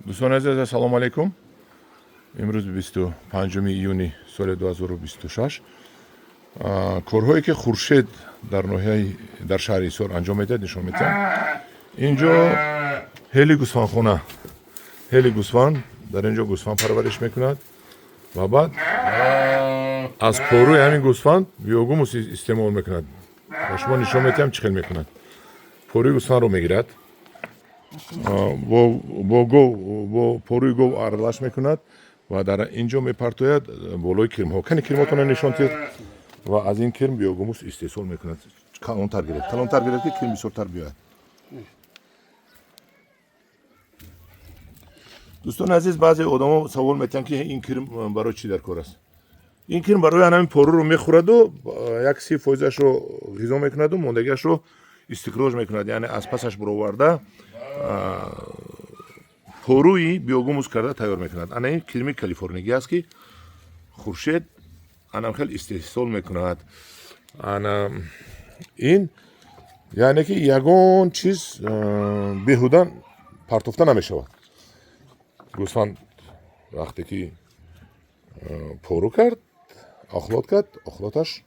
Дӯстони азиз, ассалому алайкум. Имрӯз 25 июни соли 2026. Корҳое ки Хуршед дар ноҳияи дар шаҳри Ҳисор анҷом медиҳад, нишон медиҳам. Инҷо ҳели гӯсфандхона, ҳели гӯсфанд. Дар инҷо гӯсфанд парвариш мекунад ва баъд аз порӯи ҳамин гӯсфанд биогумус истеъмол мекунад. Ба шумо нишон медиҳам, чӣ хел мекунад. Порӯи гӯсфандро мегирад, бо гов, бо порӯи гов аралаш мекунад ва дар ин ҷо мепартояд болои кирмҳо. Кани, кирмотонро нишон диҳед. Ва аз ин кирм биогумус истеҳсол мекунад. Калонтар гиред, калонтар гиред, ки кирм бисёртар биёяд. Дӯстони азиз, баъзе одамо савол метиҳанд, ки ин кирм барои чӣ дар кор аст. Ин кирм барои ҳамин порӯро мехӯраду як 30 фоизашро ғизо мекунаду мондагиашро истихроҷ мекунад, яъне аз пасаш бароварда, порӯи биогумус карда тайёр мекунад. Ана ин кирми калифорнигӣ аст, ки Хуршед анам хел истеҳсол мекунад. Ана ин, яъне ки ягон чиз беҳуда партофта намешавад. Гӯсфанд вақте ки порӯ кард, ахлот кард, ахлоташ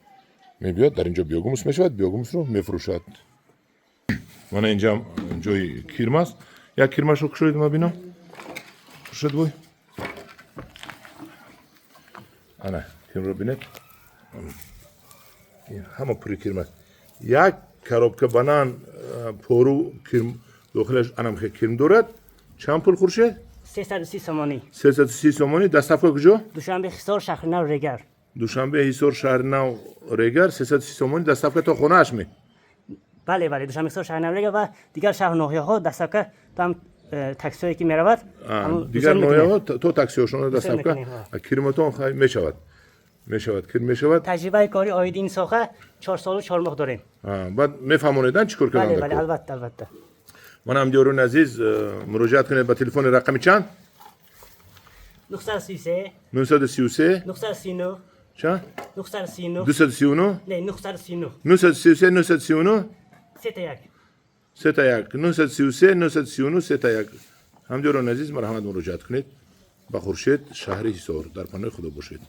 мебиёд, дар ин ҷо биогумус мешавад, биогумусро мефурӯшад. Мана инҷам ҷои кирм аст. Як кирмашро кушоед, ма бинам. Хуршед бой, ана кирмро бинед, ҳама пури кирм аст. Як коробка банан пору кирм дохилаш анамхе кирм дорад. Чанд пул, Хуршед? 330 сомонӣ. 330 сомонӣ. Доставка куҷо? Душанбе, Ҳисор, шаҳри нав, Регар. Душанбе, Ҳисор, шаҳри нав, Регар, 330 сомонӣ. Доставка то хонааш ме? Бале, Душанбе, Ҳисор, шаҳри нав, Регар ва дигар шаҳру ноҳияҳо доставка там, таксиҳое ки меравад. Дигар ноҳияҳо то таксиҳошона доставка. Кирматон мешавад, мешавад, кирм мешавад. Таҷрибаи кори оиди ин соҳа 4 солу 4 моҳ дорем. Баъд мефаҳмонедан, чӣ кор кардан? Бале, албатта. Ман ҳамдиёрони азиз, муроҷиат кунед ба телефони рақами чанд? 933. 933. 939. Чанд? 939. 239. Не, 939. 933 939. Сета як. Сета як. 933 939 сета як. Ҳамдиёрони азиз, марҳамат, муроҷиат кунед ба Хуршед, шаҳри Ҳисор. Дар паноҳи Худо бошед.